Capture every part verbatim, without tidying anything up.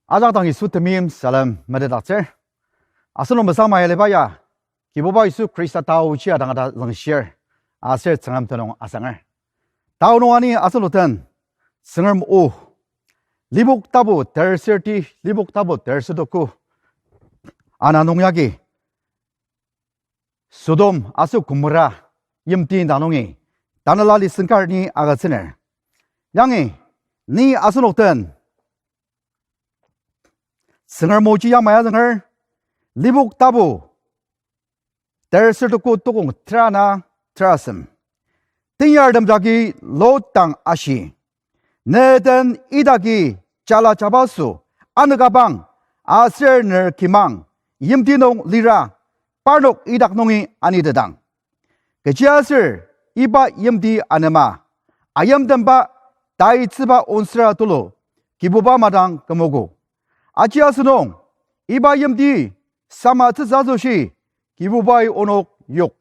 Ajak dang Yisu temeim salem metetdaktsür. Asenok mesama yaliba ya, Kibuba Yisu Khrista taochi adang ata züngshir, aser Tsüngrem tenüng asanger. Tao nung ani asenok den, Tsüngrem o, Lipok tapu tersürti, Lipok tapu tersütoku, ana nung yagi, Sodom aser Gomorra yimti indang nungi tanela lisengkar ni agütsüner. Yangi ni asenok den Tsüngrem oji yamai azünger, Lipok tapu tersürtoku tukong tera ana terasem. Tenyartem jagi Lot dang ashi, ne den idaki jala jabaso, anükabang, aser ner kimang, yimti nung lira, parnok idak nungi anitetang. Kechiaser iba yimti anema, ayimtemba, taitsüba onsüra tulu, Kibuba madang kümogo. Aji asenung, iba yimti samatsütsü asoshi, Kibubai onok yok.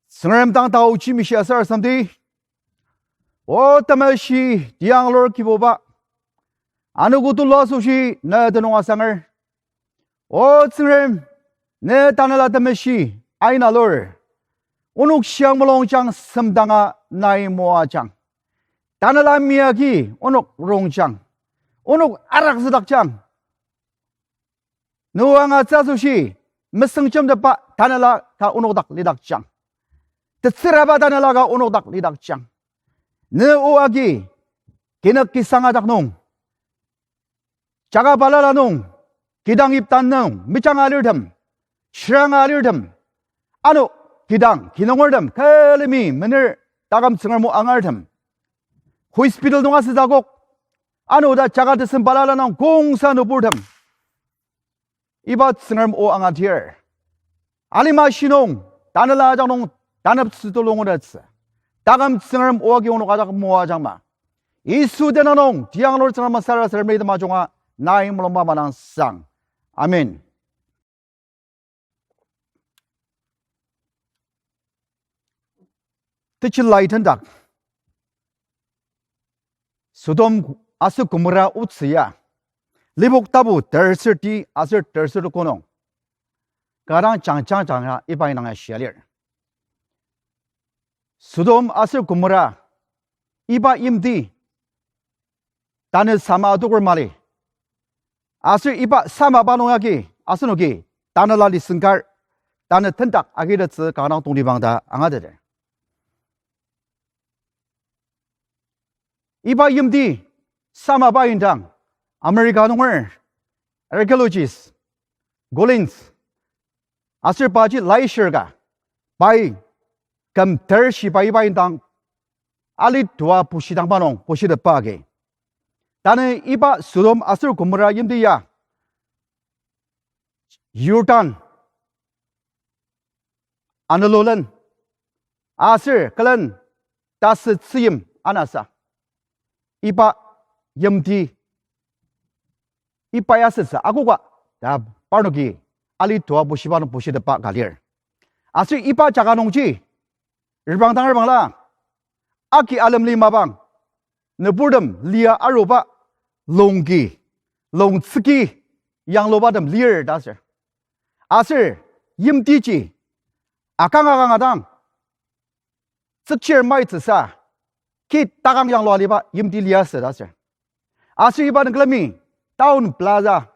Tsüngrem dang taochi mishi asar asamdi, O temeshi tianglur Kibuba, anogo tulu asoshi ne tenüng asanger. O Tsüngrem, ne Tanela Temeshi aina alur. Onok shiang mulungjang, semdanga nai moajang. Tanela miyagi onok rongjang. Onok arakzüdakjang. Ne o angatsü asoshi, mesüngjemtepba Tanela ka onok dak lidakjang. Tetsüraba Tanela ka onok dak lidakjang. Ne o agi, kinük kisang ajak nung, jaka balala nung, kidang iptan nung mejanga alirtem, shiranga alirtem, ano kidang kinungertem külemi mener taküm Tsüngrem o angartem, hospital nung asütsü akok, ano ta jaka tesem balala nung kongsa nüburtem, iba Tsüngrem o angatir. Alima shinung, Tanela ajak nung taneptsü tulu ngudetsü. Taküm Tsüngrem o agi onok ajak moajangma. Yisu tenüng nung tianglur Tsüngrem sarasademi tem ajunga nai mulungba manang sang. Amen. Techilai tendak, Sodom aser Gomorra otsü ya, Lipok tapu tersürti aser tersürtoku nung, kanga dang jangjang janga iba indang ya shia lir. Sodom aser Gomorra iba yimti tanü sama adoker mali. Aser iba samaba nung yagi asenoki Tanela lisengkar, tanü tendak agitettsü kanga dang tongtibang ta angateter. Iba yimti samaba indang America nunger archaeologist Collins aser paji laishir ka, pai küm ter shiba iba indang alitoa bushidangba nung bushitepba agi, tanü iba Sodom aser Gomorra yimti ya Jordan anululen aser külen tasü tzüyim anasa, iba yimti iba ya sütsü akoka ta parnoki alitoa bushiba nung bushitepba ka lir. Aser iba jaka nungji reprangdang rebangla, aki alemli mapang, nüburtem lia aruba, longki, longtsüki, yanglubatem lir ta ser. Aser yimtiji akang akang adang tsükchir maitsüsa, ki takang yanglua aliba yimti liasü ta ser. Aser iba nung külemi town plaza,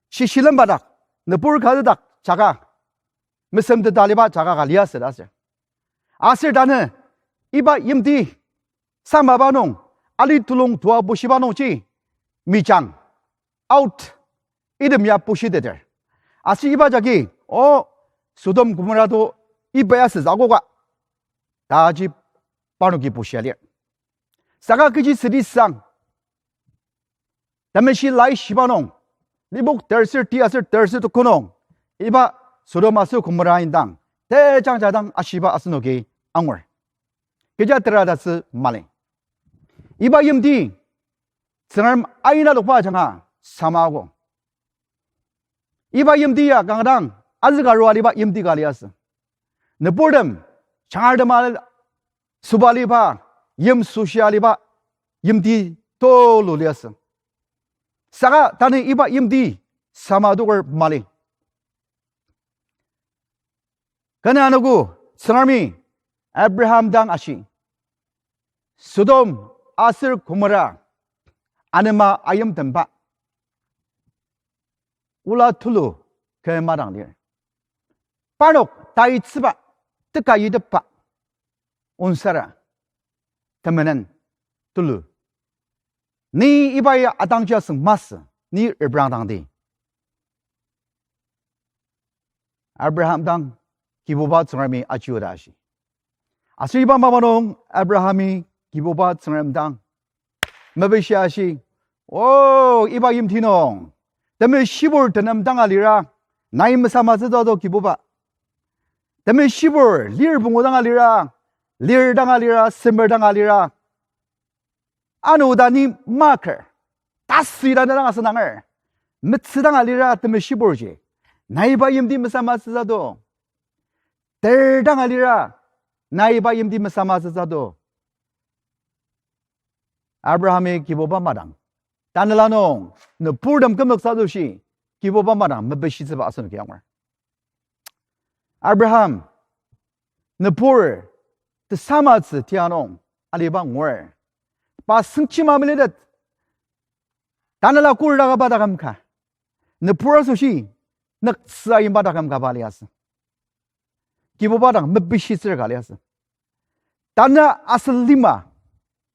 shishilemba dak, nübur kazedak jaka, mesemteta aliba jaka ka liasü ta ser. Aser tanü iba yimti samaba nung, ali tulung toa bushiba nungji, mijang, out, item ya bushiteter. Aser iba jagi, o, Sodom Gomorra to iba ya sütsü akoka taji parnoki bushia lir. Saka kechi südi sang, Temeshi laishiba nung, Lipok tersürti aser tersürtoku nung, iba Sodom aser Gomorra indang tejangja dang ashiba asenoki angur. Kecha tera tatsü mali. Iba yimti Tsüngrem aina lokba ajanga samago. Iba yimti ya kanga dang azüka arua aliba yimti ka liasü. Nüburtem, jangartem al-, süba aliba, yimsüshi aliba yimti tulu liasü. Saka tanü iba yimti sama adoker mali. Kena anogo Tsüngremi Abraham dang ashi, Sodom aser Gomorra anema ayimtemba ola tulu kü madang lir. Parnok taitsüba, teka yitepba, onsara, temenen, tulu. Ni iba ya atangji asüng masü, ni reprangdangdi. Abraham dang Kibuba Tsüngremi ajiu ta ashi. Aser iba mapa nung Abrahami Kibuba Tsüngrem dang mepishi ashi, O, iba yimti nung temeshibur tenem dang alira, nai mesamatsütsü do Kibuba. Temeshibur lir pungu dang alira, lir dang alira, semer dang alira, ano ta ni maker, tasü ta na dang asünanger. Metsü dang alira temeshiburji, nai iba yimti mesamatsütsü do. Ter dang alira, nai iba yimti mesamatsütsü do. Abrahami Kibuba madang, tanela nung nüburtem kümzüktsü asoshi Kibuba madang mepishitsüba asenoki angur. Abraham, nübur tesamatsü tia nung aliba ngur. Pa sengchima melitet, tanela kur takaba taküm ka, nübur asoshi nüktsü ayimba taküm ka ba liasü. Kibuba dang mepishitsür ka liasü. Tanü asen lima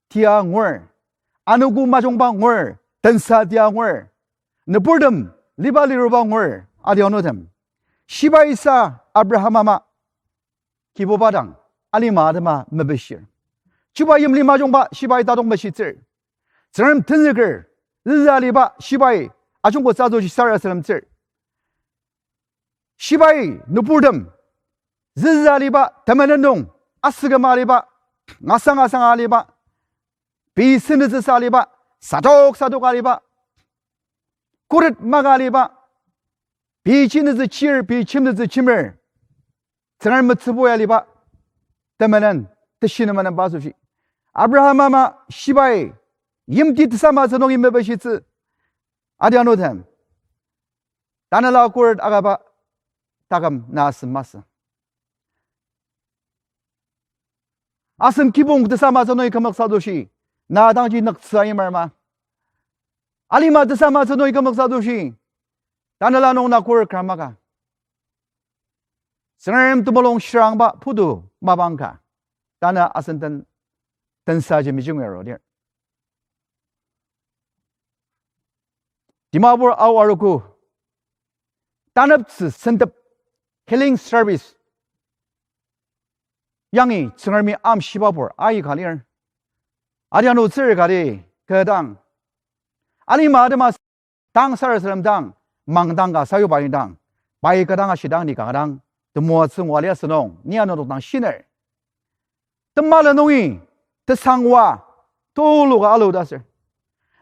tia ngur, anogo majungba ngur, tensa tia ngur, nüburtem liba liruba ngur, adianutem. Shibai sa Abraham ama Kibuba dang alima atema mepishir. Chuba yimli majungba shibai tatok meshitsür. Tsüngrem tenzüker, züza aliba shibai ajungkotsü asoshi sarasademtsür. Shibai nüburtem, züza aliba temenen nung, asüküma aliba, ngasang ngasang aliba, pei senütsüsa aliba, sadok sadok aliba, khuret maka aliba, pei chinütsü chir, pei chimnütsü chimer, Tsüngrem metsübui aliba temenen, teshi nemenen ba asoshi, Abraham ama shibai yimti tesamatsü nungi mepishitsü, adianutem. Tanela khuret akaba taküm na asem masü. Asen kibong tesamatsü nungi kümzüktsü asoshi, na dangji nüktsü ayimer ma? Alima tesamatsü nungi kümzüktsü asoshi, tanela nung na khuret kar maka? Tsüngrem temulung shirangba putu mapang ka, tanü asen den, tensaji mejungi aru lir. Dimapur Ao Arogo taneptsü sentep healing service yangi Tsüngremi amshibapur aika lir. Adianu tsür kati kü dang, alima atema tang sarasadem dang, mangdang ka sayuba indang, pai kü dang ashidang ni kanga dang temoatsü ngua lia asünung, ni anodok dang shiner. Temala nungi tesangwa tulu ka alu ta sür.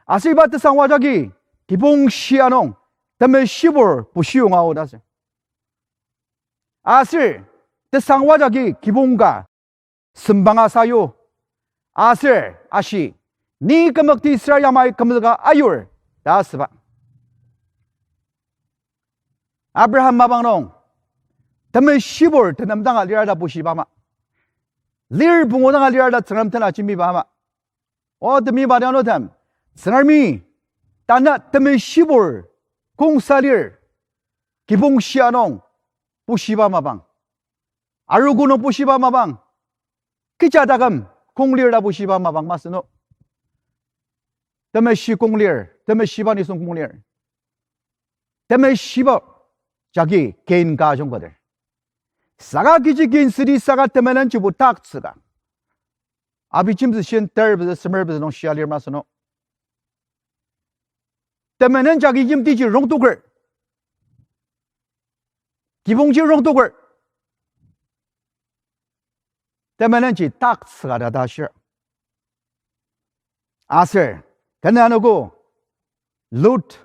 Aser iba tesangwa jagi kibong shia nung temeshibur bushiyonga o ta sür. Aser tesangwa jagi kibong ka sembanga sayu. Aser ashi, ni kümükti süra yamai kümzüka ayur ta asüba. Abraham mapang nung temeshibur tenem danga lira ta bushiba ama, lir pungu danga lira ta Tsüngrem tena jembiba ama, o temiba adianutem, Tsüngremi tanü temeshibur kongsa lir, kibong shia nung bushiba mapang, arogo nung bushiba mapang, kecha taküm kong lir ta bushiba mapang masü no. Temeshi kong lir, temeshiba nisung kong lir. Temeshiba jagi Cain ka ajungkoder. Saka kechi Cain südi saka temenenjibo taktsüka, Abijemtsü shin ter pezü semer pezü nung shia lir masü no. Temenen jagi yimtiji rongtoker, kibongji rongtoker, temenenji taktsüka ta ta shir. Aser, kena anogo, Lot,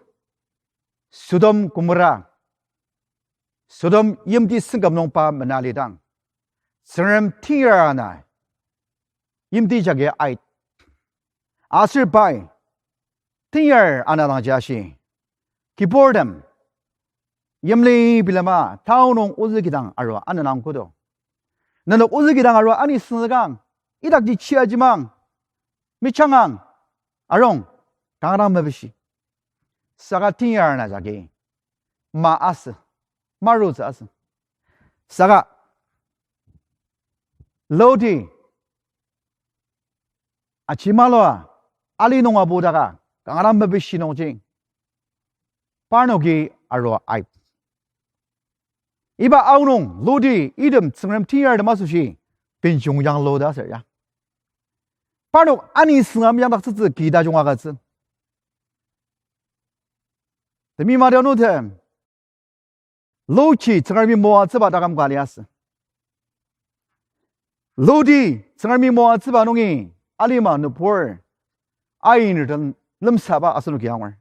Sodom Gomorra, Sodom yimti sengkam nung pa menalidang, Tsüngrem teyar ana yimti jagi ait. Aser pai tenyar ana dangji ashi, kiburtem, yimli bilema tao nung ozü kidang arua ana dang kodo. Nenok ozü kidang arua ani senzükang, idakji chiajimang, michangang, arung, kanga dang mepishi. Saka tenyar ana jagi ma asü, marutsü asü. Saka Loti, aji malua, ali nung abudaka, kanga dang mepishi nungji, parnoki arua aip. Iba aonung Loti item Tsüngrem tenyartem asoshi benjung yanglu ta asür ya. Parnok ani süngam yangdaktsütsü ki tajung agütsü. Temi madi anutem, Loti Tsüngremi moatsüba taküm ka liasü. Loti Tsüngremi moatsüba nungi alima nübur ainer den lemsaba asenoki angur.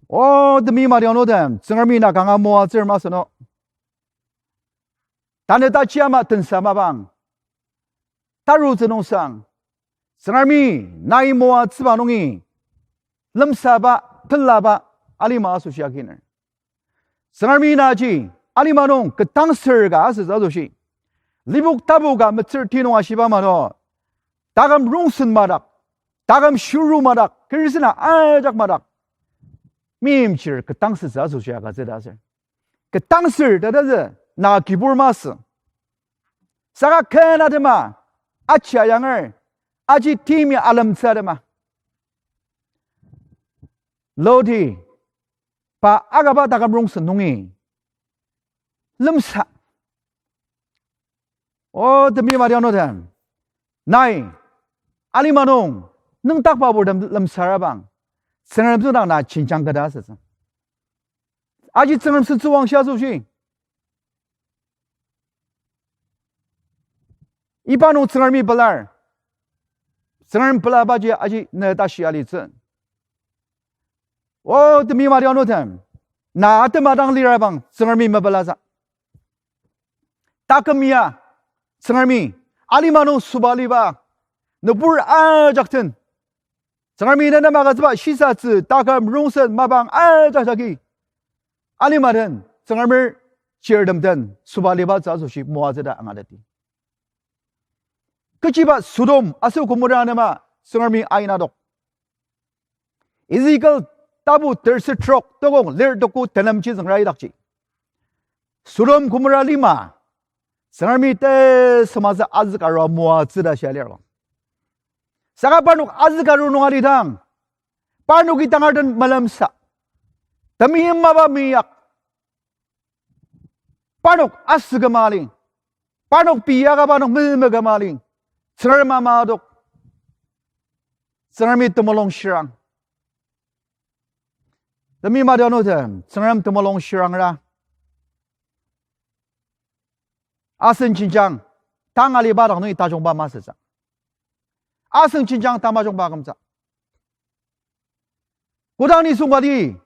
O temi madi anutem, Tsüngremi na kanga moatsür masü no. Tanü taji ama tensa mapang, tarutsü nungsang, Tsüngremi nai moatsüba nungi lemsaba, pelaba alima asoshi akiner. Tsüngremi naji alima nung ketdangsür ka asütsü asoshi, lipok tapu ka metsür ti nung ashiba mano, taküm rongsen madak, taküm shuru madak, kerisina ajak madak, meimchir ketdangsütsü asoshi agütsü ta asür. Ketdangsür ta tazü na kibur masü. Saka ken atema, aji ayanger, aji timi alemtsü atema, Loti pa akaba taküm rongsen nungi lemsa. O temi madi anutem, nai alima nung nüngdakba purtem lemsarabang, Tsüngrem tsüngdang na jenjang keta asütsü. Aji Tsüngrem sentsüwangshi asoshi, iba nung Tsüngremi pelar. Tsüngrem pelabaji aji ne tashi alitsü. O temi madi anutem, na atema dang lirabang Tsüngremi mepelatsü. Taküm ya, Tsüngremi alima nung sobaliba nübur ajak den, Tsüngremi ne nem agütsüba shisatsü taküm rongsen mapang ajak jagi alima den Tsüngremer chirtem den sobalibatsü asoshi moatsü ta angateti. Kechiba Sodom aser Gomorra nema Tsüngremi aina adok. Ezekiel tapu terser trok tokong lir tuku tenemji züngra idakji, Sodom Gomorra lima Tsüngremi tesüngmangtsü azükarua moatsü ta shia lir. Saka parnok azükaru nung alidang, parnoki tangar den melemsa, temeim mapa meiyak, parnok asüküma lir, parnok pei akaba nung memeküma lir, Tsüngrem ama adok, Tsüngremi temulung shirang. Temi madi anutem, Tsüngrem temulung shirangra asen jenjang tang aliba dak nungi tajungba masütsü. Asen jenjang tamajungba akümtsü. Kodang nisung kati,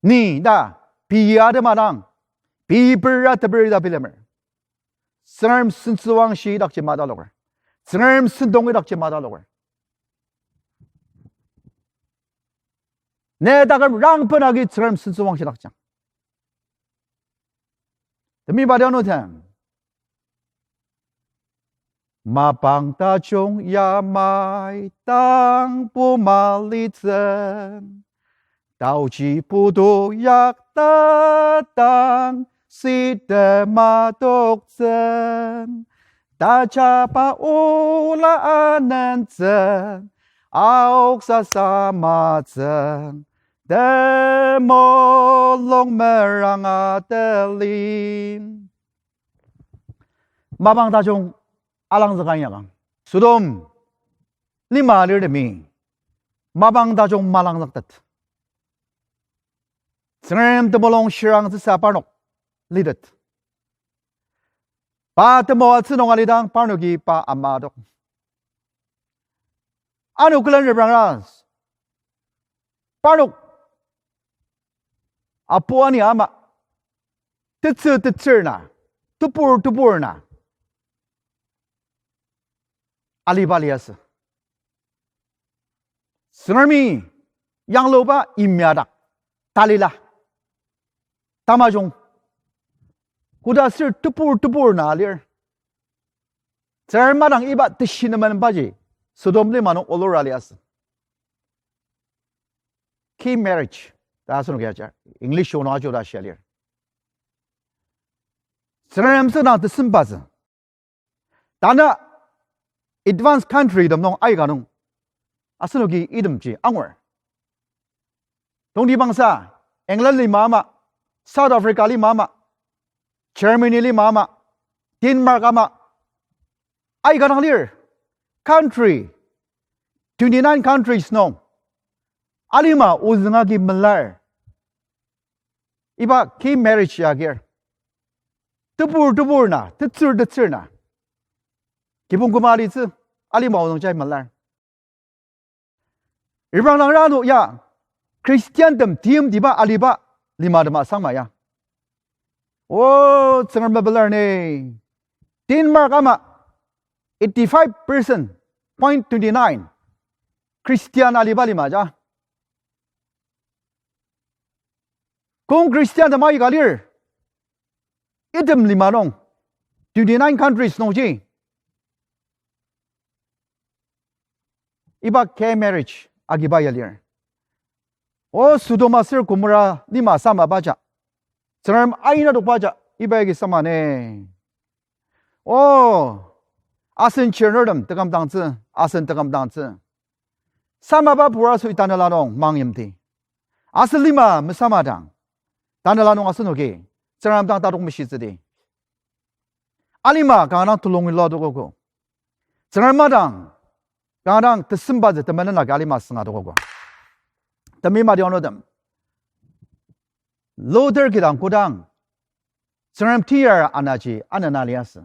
ni ta, pei atema dang, pei pera teperi ta bilemer, Tsüngrem sentsüwangshi idakji mataloker, Tsüngrem sentong idakji mataloker. Ne taküm rangben agi Tsüngrem sentsüwangshi idakjang. Temi madi anutem, mapang tajung yamai tangbo malitsü, taoji putu yakta tang sitema toktsü, tajaba ola anentsü, aoksa samatsü, temulung meranga teli. Mapang tajung alangzüka inyakang, Sodom lima alirtemi mapang tajung malangzüktet. Tsüngrem temulung shirangtsüsa parnok litet. Pa temoatsü nung alidang parnoki pa ama adok. Ano külen reprangra, parnok apu ani ama, tetsü tetsür na, tebur tebur na aliba liasü. Tsüngremi yangluba yimya dak talila tamajung koda sür tebur tebur na lir. Tsüngrem madang iba teshi nemenbaji Sodom lima nung olura liasü. Gay marriage ta asenoki ajar, English o nung ajo ta shia lir. Tsüngrem südang tesembatsü. Tanü advanced country tem nung aika nung asenoki itemji angur. Tongtibangsa England lima ama, South Africa lima ama, Germany lima ama, Denmark ama, aika dang lir. Country, twenty-nine countries nung alima ozüng agi melar. Iba gay marriage ya agir, tebur tebur na, tetsür tetsür na, kibong küma alitsü, alima ozüng jai melar. Reprangdang rano ya Christian tem timtiba aliba limatem asangma ya, o, Tsüngrem mepelar ni. Denmark ama eighty-five percent point twenty-nine Christian aliba lima ja. Kong Christian tem aika lir. Item lima nung, twenty-nine countries nungji iba gay marriage agiba ya lir. O, Sodom aser Gomorrah lima asamabaja, Tsüngrem aina dokbaja iba agi sama ni. O, asen chirnurtem tekümdangtsü, asen tekümdangtsü. Samaba pur asoshi tanela nung mangyimti. Asen lima mesamadang, tanela nung asenoki Tsüngrem dang tatok meshitsüdi. Alima kanga dang tulung ila adokogo. Tsüngrem madang kanga dang tesembatsü temenen agi alima sünga adokogo. Temeim adianutem, Lot-er kidang kodang Tsüngrem teyar anaji anena liasü.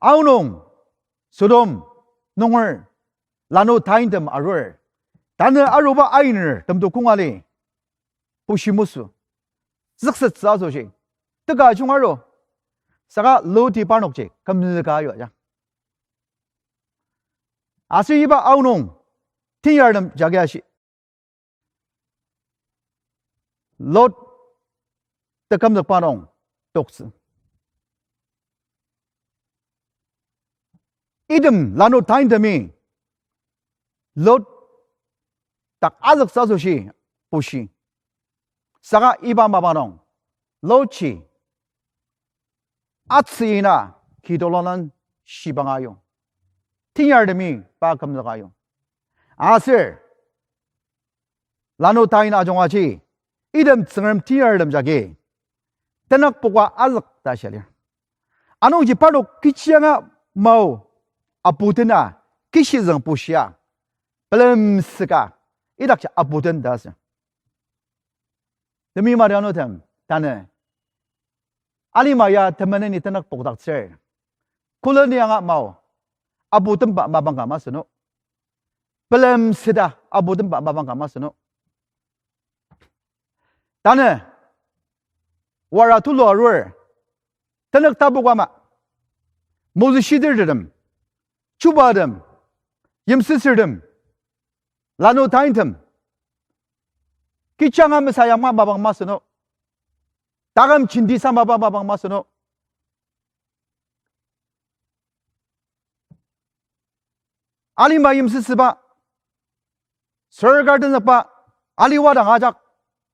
Aonung Sodom nunger lanu taintem arur. Tanü aruba ainer temto kong ali pushi musü, züksettsü asoshi teka junga aru. Saka Lot-i parnokji kümzüka ayu aja. Aser iba aonung teyartem jagi ashi, Lot tekümzükba nung toktsü. Item lanu taintemi Lot dak azüktsü asoshi pushi. Saka iba mapang nung Lot-i atsüina kidolonan shibang ayu. Teyartemi pa kümzüka ayu. Aser lanu tain ajungaji, item Tsüngrem teyartem jagi tenükpoka azük ta shia lir. Anungji parnok kechi anga mao, abudena kishizüng pushia, pelemsüka idakji abuden ta asür. Temeim adianutem, tanü alima ya temeneni tenükpokdaktsür. Koleni anga mao, abutemba mapang ka masü no. Pelemsüda abutemba mapang ka masü no. Tanü wara tulu arur, tenük tapok ama, Moses shidirtem, chubatem, yimsüsürtem, lanu taintem, kechi anga mesayama mapang masü no. Taküm jenti samaba mapang masü no. Alima yimsüsüba, sorkar tenükba, aliba dang ajak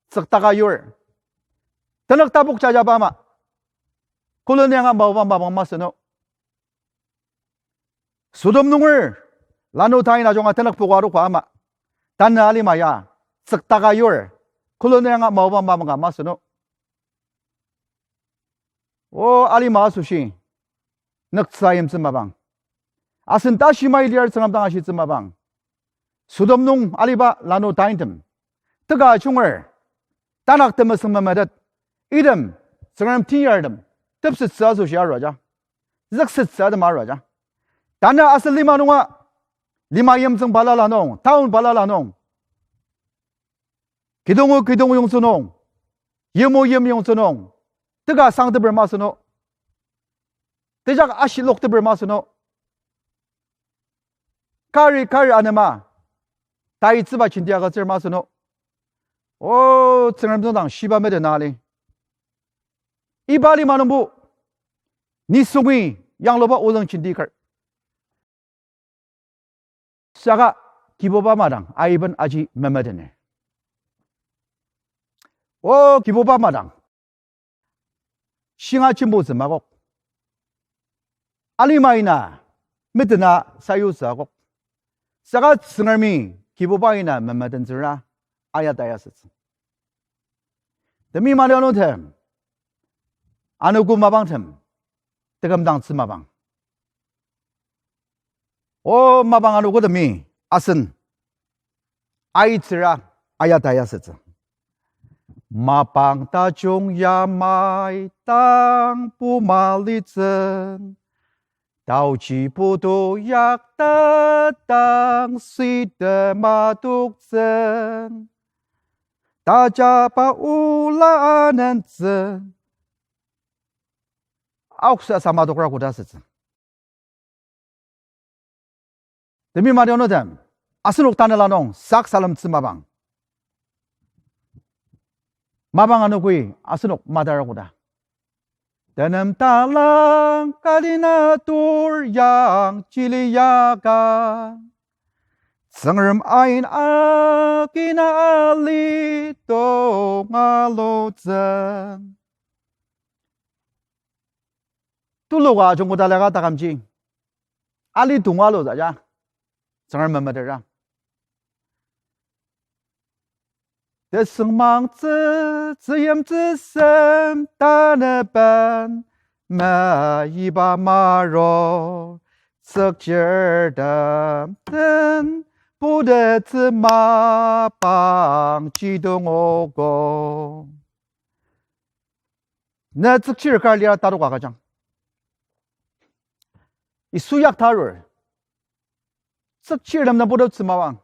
tsüktaka yur, tenük tapok jajaba ama, koleni anga maoba mapang masü no. Sodom nunger lanu tain ajunga tenükpoka aroka ama, tanü alima ya tsüktaka yur, koleni anga maoba mapang ka masü no. O alima asoshi nüktsü yimtsü mapang, asen tashi mai lir Tsüngrem dang ashitsü mapang, Sodom nung aliba lanu taintem, teka junger, tanak temesüng memetet, item Tsüngrem teyartem tepsettsü asoshi arua ja, züksettsü atem arua ja. Tanü asen lima nunga, lima yimtsüng balala nung, town balala nung, kidong o kidong yongtsü nung, yim o yim yongtsü nung, teka sangteper masü no, tejak ashilokteper masü no, kari kari anema, taitsüba jenti agütsür masü no. O, Tsüngrem tsüngdang shiba metena ali. Iba lima nungbo, nisungi yangluba ozüng jenti kar. Saka Kibuba madang aiben aji memetener. O Kibuba madang, shinga jembotsü makok. Alima ina metena sayutsü akok. Saka Tsüngremi Kibuba ina memetentsüra ayata yasütsü. Temi mali anutem, anogo mapangtem, tekümdangtsü mapang. O mapang anogotemi asen aitsüra ayata yasütsü. Mapang tajung yamai tang pumalitsü, taoji putu yakta tang sitema toktsü, tajaba ola anentsü. Aoksa sama tokra koda asütsü. Temi mali anutem, asenok tanela nung sak salemtsü mapang. Mapang anogo asenok madara koda. Tenem talang kalina tur yang chili yaka, Tsüngrem ain akina ali tonga lutsü. Tuluka ajungkoda laka takümji ali tonga lutsü ja, Tsüngrem memetera. Tesüngmangtsü, tsüyimtsü sem taneben, meiba maro, tsükchirtem den, putettsü mapang chidong oko. Ne tsükchir kar lir tatok agüjang. Yisu yakta arur. Tsükchirtem den putettsü mapang.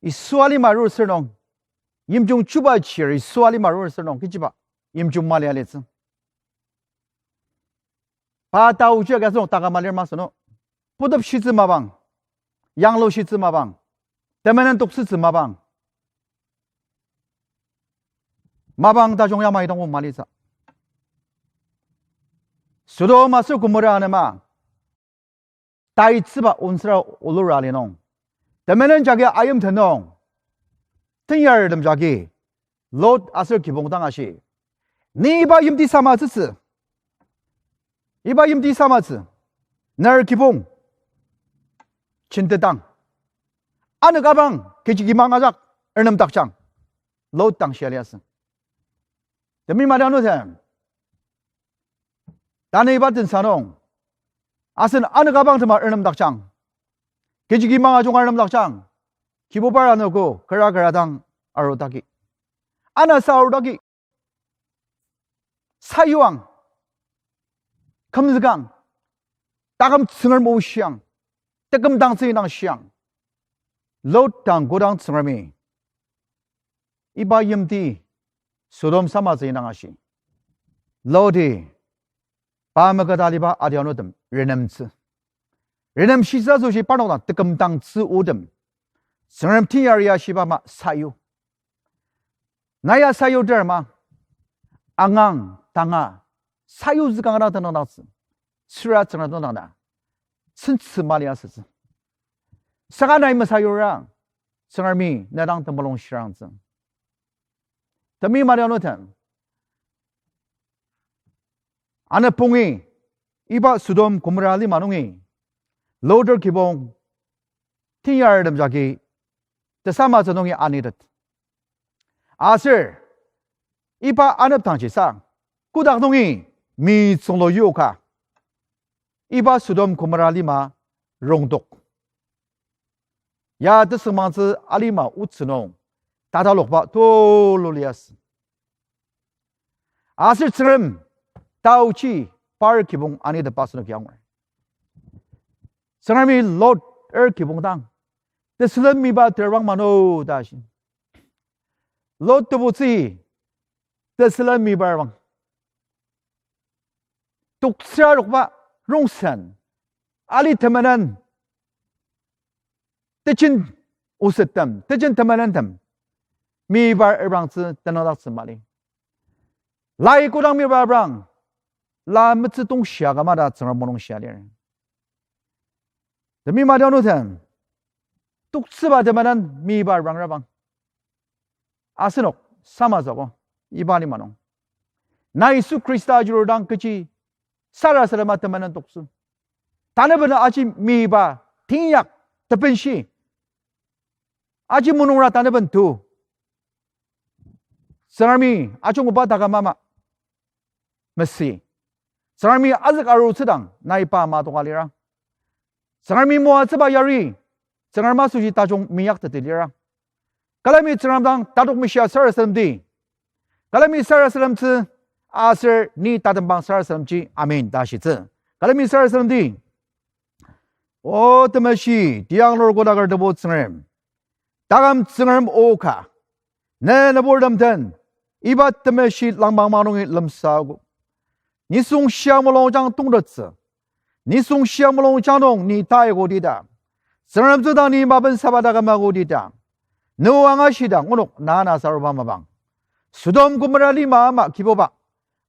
Yisu alima arur sür nung, yimjung chuba chir Yisu alima arur sür nung, kechiba yimjung mali alitsü. Pa taoji agi asenok taküm alir masü no. Putepshitsü mapang, yanglushitsü mapang, temenen toksütsü mapang, mapang tajung yamai dang malitsü. Sodom aser Gomorra anema taitsüba onsüra olura ali nung, temenen jagi ayimten nung, tenyartem jagi Lot aser kibong dang ashi, ni iba yimti samatsütsü, iba yimti samatsü, ner kibong jentetang, anük abang kechi kibong ajak ernemdakjang, Lot dang shia liasü. Temi mali anutem, tanü iba tensa nung, asen anük abangtema ernemdakjang, kechi kibong ajunga ernemdakjang, Kibuba anogo kera kera dang arudaki, anasa arudaki, sayuang, kümzükang, taküm Tsüngrem o shiang, tekümdangtsü indang shiang. Lot dang kodang Tsüngremi iba yimti Sodom samatsü indang ashi, Loti pa meketa aliba adianutem renemtsü, renemshitsü asoshi parnok dang tekümdangtsü otem, Tsüngrem tenyari ashiba ama sayu. Nai ya sayuter ama, angang tanga sayuzükang dang tenüngdaktsü, süra Tsüngrem dang na sentsü mali asütsü. Saka nai mesayura, Tsüngremi ne dang temulung shirangtsü. Temi mali anutem, anepfungi iba Sodom Gomorra lima nungi Lot-er kibong tenyartem jagi tesamatsü nungi anitet. Aser iba anepdangji sa, kotak nungi mi tsünglu yoka, iba Sodom Gomorra lima rongtok. Ya tesüngmangtsü alima otsü nung tatalokba tulu liasü. Aser Tsüngrem taochi par kibong anitepba asenoki angur. Tsüngremi Lot-er kibong dang, tesülen miba terbang mano ta shi. Lot tebutsü tesülen miba terbang. Toksürarokba rongsen, ali temenen, tejen osettem, tejen temenentem, mibar ebrangtsü tenangdaktsü mali. Lai kodang mibar ebrang, la metsü tongshia kama ta Tsüngrem mulung shia lir. Temi madianutem, toktsüba temenen mibar ebrangrabang. Asenok, sama sako, iba lima nung. Na Yisu Khrista ajurudang kechi sarasadema temenen toktsü. Tanü bena aji miba, tinyak, tepenshi. Aji munungra tanü ben tu. Tsüngremi ajungoba taküm ama mesü. Tsüngremi azük arutsüdang nai pa ama toka lira. Tsüngremi moatsüba yari, Tsüngrem asoshi tajung minyaktettsü lira. Külemi Tsüngrem dang tatok mishia sarasademdi. Külemi sarasademtsü aser ni tatembang sarasademji amen ta shitsü. Külemi sarasademdi. O temeshi, tianglur kodaker tebu Tsüngrem. Taküm Tsüngrem o ka. Ne nüburtem den, iba temeshi langmang manungi lemsaogo. Nisung shia mulungjang tongtettsü. Nisung shia mulungjang nung ni taiko tita. Tsüngrem tsüdang ni mapensaba taküm ako tita. Ne angashidang onok nana saruba mapang. Sodom Gomorra lima ama Kibuba.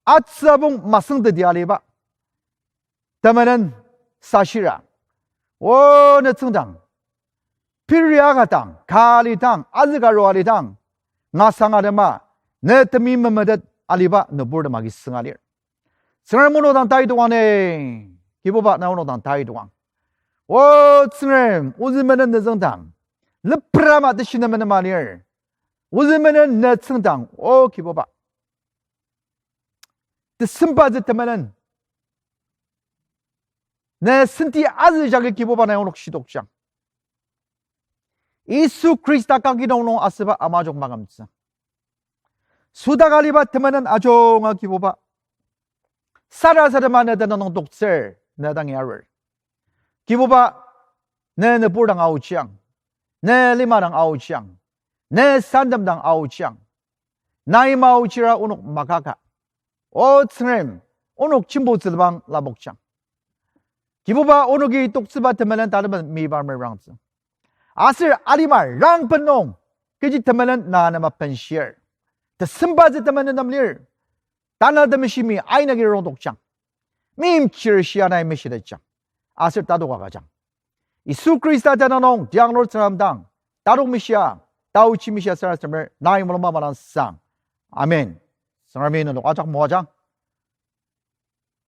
Atsübong masüngteti aliba temenen sashira. O ne tsüngdang, piri akatang, ka alidang, azükaru alidang, ngasang atema, ne temi memetet aliba nüburtem agi sünga lir. Tsüngrem onok dang tai tokang ne, Kibuba na onok dang tai tokang. O Tsüngrem, ozü menen ne tsüngdang, lepra ama teshi ne menema lir. Ozü menen ne tsüngdang, o Kibuba. Tesembatsü temenen. Ne senti azü jagi Kibuba nai onok shidokjang. Yisu Khrista kangki nung nung asüba amajok makümtsü. Südaka aliba temenen ajunga Kibuba. Sarasadema ne tenüng nung toktsür ne dang arur. Kibuba, ne nübur dang aochiang. Ne lima dang aochiang. Ne santem dang aochiang. Nai maochira onok makaka. O Tsüngrem, onok jembo tsülibang lapokjang. Kibuba onoki toktsüba temelen taneben mibar merangtsü. Aser alima rangpen nung, kechi temelen na nem apenshir. Tesembatsü temelen nem lir. Tanü Temeshimi aina ki rongdokjang. Meimchir shia nai meshitetjang. Aser tatok agüjang. Yisu Khrista tenüng nung tianglur Tsüngrem dang, tatok meshia, taochi meshia sarasademer nai mulungba malang sang. Amen. Tsüngremi nenok ajak moajang.